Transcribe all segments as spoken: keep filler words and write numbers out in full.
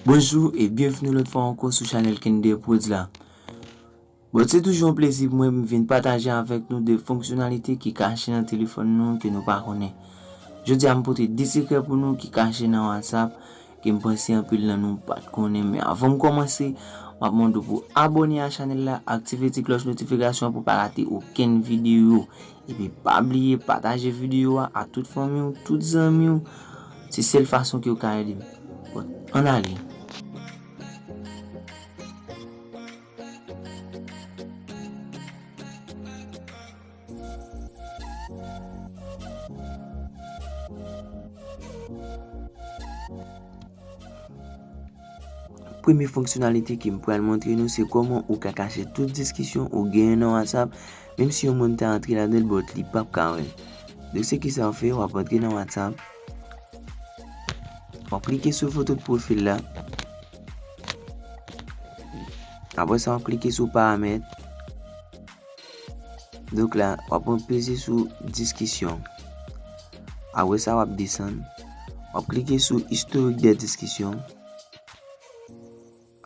Bonjou e byenvini lòt fwa ankò sou chanèl Kende Prodz la. Bon, se toujou yon plezi pou mwen m vin pataje avèk nou de fonksyonalite ki kache nan telefòn nou ke nou pa konnen. Jodi a, m pote de sekrè pou nou ki kache nan WhatsApp, ke m panse anpil nan nou pa t konnen. Men avan m kòmanse, m ap mande w pou abòne a chanèl la, aktive ti klòch notifikasyon pou pa rate okenn videyo. Epi pa bliye pataje videyo a a tout fanmi w, tout zanmi w. Se sèl fason ke w ka ede m. Bon, ann ale. Premye fonksyonalite ke m pral montre nou, se kòman ou ka kache tout diskisyon ou genyen nan WhatsApp, menm si yon moun ta antre ladan l, but li p ap ka wè l. Donk, se kisa w fè, w ap antre nan WhatsApp, w ap klike sou foto pwofil la, apre sa, w ap klike sou paramèt. Donk la, w ap peze sou diskisyon. Apre sa, w ap desann. W ap klike sou istorik de diskisyon.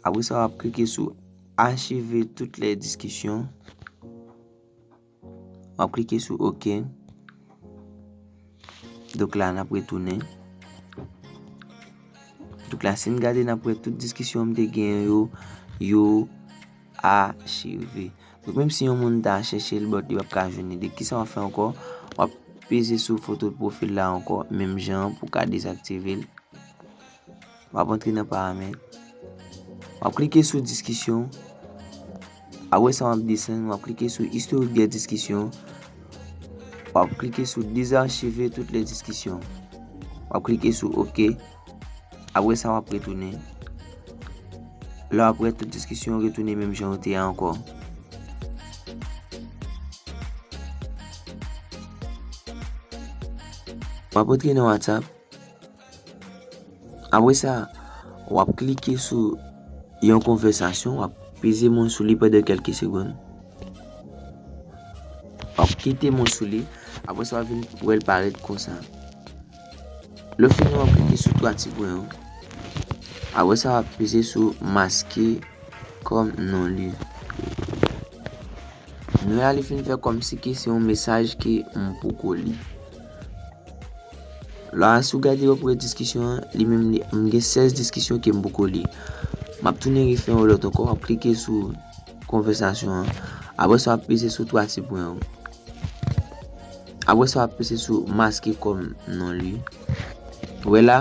Apre sa, w ap klike sou achive tout lè diskisyon. W ap klike sou oke. Donk la, n ap retounen. Donk la, si n gade, n ap wè tout diskisyon m te genyen yo, yo achive. Donk, menm si yon moun ta chèche l, but li p ap ka jwenn li. Donk, kisa w ap fè ankò? W ap peze sou foto pwofil la ankò, menm jan an, pou w ka dezaktive l. W ap antre nan paramèt. W ap klike sou diskisyon. Apre sa, w ap desann, w ap klike sou istorik de diskisyon. W ap klike sou dezachive tout lè diskisyon. W ap klike sou oke. Apre sa, w ap retounen. Lè w ap wè tout diskisyon retounen menm jan yo te ye a ankò. W ap antre nan WhatsApp. Apre sa, w ap klike sou yon konvèsasyon, w ap peze mwen sou li pandan kèlke segonn. W ap kite mwen sou li, apre sa w ap vin wè l parèt konsa. Lè w fini, w ap klike sou twa ti pwen yo. Apre sa, w ap peze sou maske kòm non li. Non la, li fin fè kòmsi ke se yon mesaj ke m poko li. La, si w gade w ap wè diskisyon an, li menm li, m gen sèz diskisyon ke m poko li. M ap tounen refè yon lòt ankò, w ap klike sou konvèsasyon an. Apre sa, w ap peze sou twa ti pwen yo. Apre sa, w ap peze sou maske kòm non li. Ou wè la,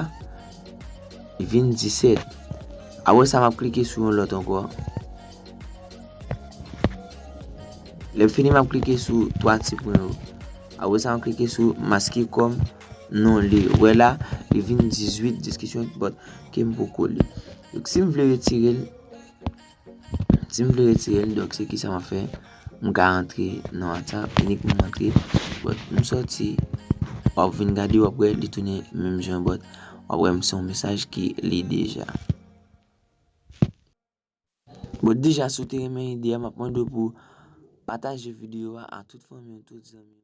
li vin disèt. Apre sa, m ap klike sou yon lòt ankò. Lè m fini, m ap klike sou twa ti pwen yo. Apre sa, m ap klike sou maske kòm non li. Ou wè la, li vin dizuit diskisyon, but ke m poko li. Donk, si m vle retire l, si m vle retire l, donk, se kisa m ap fè? M ka antre nan WhatsApp, inikman m antre, but m sòti, w ap vin gade, w ap wè li tounen menm jan, but w ap wè m se yon mesaj ki li deja. Bon, deja, si w te renmen ide a, m ap mande w pou pataje videyo a a tout fanmi w, tout zanmi w.